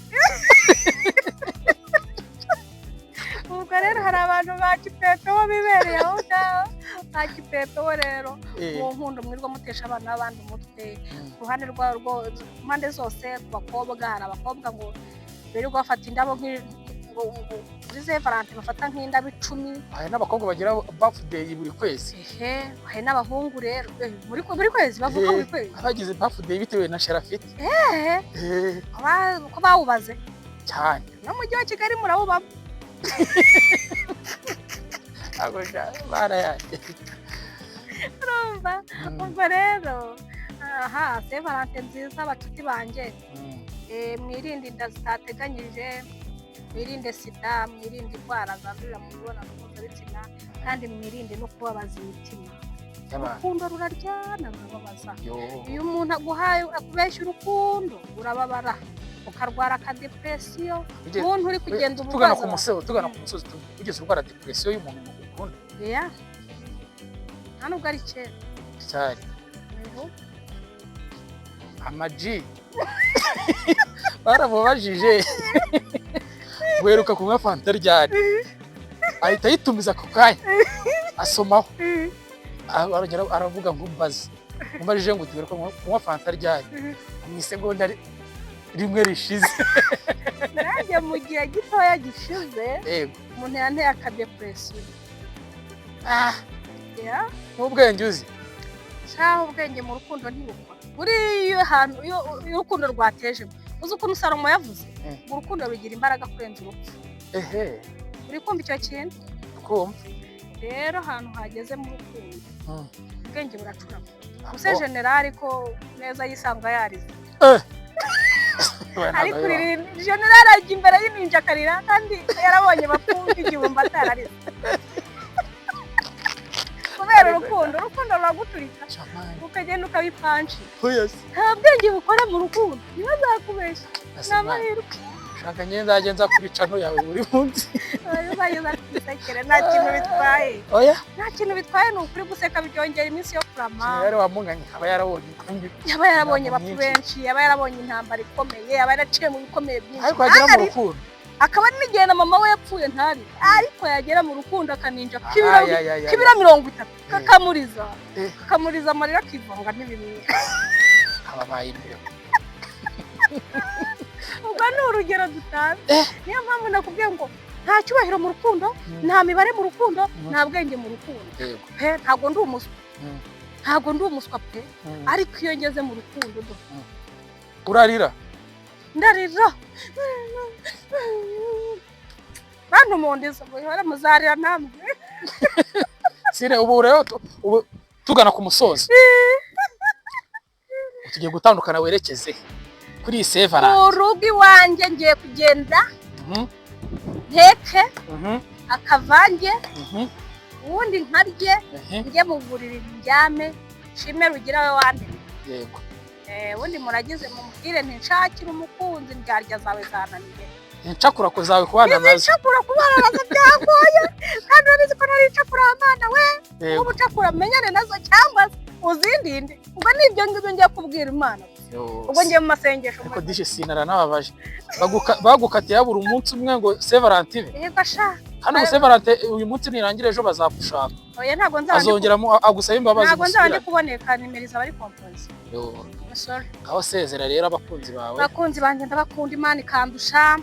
Ubwo rero hari abantu ba kipepewo bibereye aho ngaho, ba kipepewo rero. Mu nkundo mwirirwa mutesha abana b'abandi umutwe. Ku ruhande rwo ku mpande zose, ku bakobwa, hari abakobwa ngo birirwa bafata indabo ngo kuri Saint Valentin bafata nk'indabo 10. Hari n'abakobwa bagira birthday buri kwezi. Ehe, hari n'abahungu rero buri kwezi bavuka, buri kwezi. Abagize birthday bitewe na shara afite. Ehe. Ko bawubaze. Cyane. No mu mujyi wa Kigali murawubamo. Ntabwo barayanjye. Urumva? Ubwo rero aha Saint Valentin nziza, bacuti banjye. Mwirinde inda zitateganyije, mwirinde sida, mwirinde indwara zandurira mu mibonano mpuzabitsina, kandi mwirinde no kubabaza imitima. Y'abantu. Urukundo ruraryana, rurababaza. Yo. Iyo umuntu aguhaye, akubeshya urukundo, urababara ukarwara akadepression. Umuntu uri kugenda Tugana ku ububaza. musozi, tugana ku musozi, ugeze urwara depression y'umuntu ukunda? Yeah. Nta nubwo ari kera. Cyari. Ubu. Amaji baramubajije guheruka kunywa fanta ryari, ahita ayitumiza ako kanya asomaho. Arongera aravuga ngo mbaze, umbajije ngo duheruka kunywa fanta ryari, mu isegonda rimwe rishize. Nanjye mu gihe gitoya gishize umuntu yanteye akadepression. Yeah. N'ubwenge uzi. Shaho, ubwenge mu rukundo ntibukora. Buriya iyo hantu iyo urukundo rwateje, uzi ukuntu Salomo yavuze ngo urukundo rugira imbaraga kurenza urupfu? Uri kumva icyo kintu? Kumva. Rero ahantu hageze mu rukundo, ubwenge buracurama. Use generali ko neza yisanga yarize, ari kurira, generali ajya imbere y'ininja akarira, kandi yarabonye bapfumva 1000 atararize kubera urukundo. Urukundo ruraguturika ukagenda ukabipanshi. Nta bwenge bukora mu rukundo, ntibazakubeshya, ni amahirwe. Shaka njye nzajya nza kuri channel yawe buri munsi. Uzageza kwisekera, nta kintu bitwaye. Oya. Nta kintu bitwaye, ni ukuri, guseka byongera iminsi yo kurama. Generali wamunganye aba yarabonye inkumbi. Yaba yarabonye Ntabwo bapfu nyinshi. benshi, yaba yarabonye intambara ikomeye, yaba yaraciye mu bikomeye byinshi. Ariko yagera mu Ntarire. rukundo. Akaba ari n'igihe na mama we yapfuye ntari, ariko yagera mu rukundo akaninja Ay, ay, ay, ay. k'ibiro 30, kakamuriza, kakamuriza amarira akivanga n'ibimwira. Ababaye imbere. Ubwo ni urugero dutanze. Niyo mpamvu nakubwiye ngo nta cyubahiro mu rukundo, nta mibare mu rukundo, nta bwenge mu rukundo. Pe, ntabwo ndi umuswa. Ntabwo ndi umuswa pe. Ariko iyo ngeze mu rukundo do Urarira. Ndarira. Bantu mundiza, muhore muzarira namwe. Sine, ubu rero ubu tugana ku musozo, tugiye gutandukana, werekeze kuri iyi Saint Valentin? Mu rugo iwanjye ngiye kugenda nteke akavange, ubundi nkarye, njye mu buriri ndyame, nshime Rugira we wandemye. Ubundi muragize, mumubwire nti nshakire umukunzi, indyarya zawe zananiye. Incakura ko zawe kubana nazo. Incakura kubana nazo byangoye, kandi urabizi ko nari incakura, abana we. Ubu ucakura menyane nazo cyangwa se uzindinde. Ubwo ni ibyo ngibyo ngiye kubwira Imana. Ubwo ngiye mu masengesho. Ariko dishe sinara nababaje. Bagukatiye habura umunsi umwe ngo Saint Valentin. Yego sha. Kandi ubu Saint Valentin uyu munsi nirangira, ejo bazagushaka. Oya, ntabwo nzaba ndi Azongera agusaba imbabazi. Ntabwo nzaba ndi Musubirane. kuboneka, nimero izaba ari composé. Yo. Sorry. Aho sezera rero abakunzi bawe. Abakunzi banjye, ndabakunda Imana ikandusha.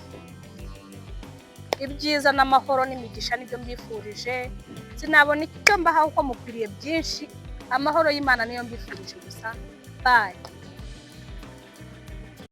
Ibyiza n'amahoro n'imigisha nibyo mbifurije. Sinabona icyo mbaha kuko mukwiriye byinshi. Amahoro y'Imana niyo mbifurije gusa. Bye.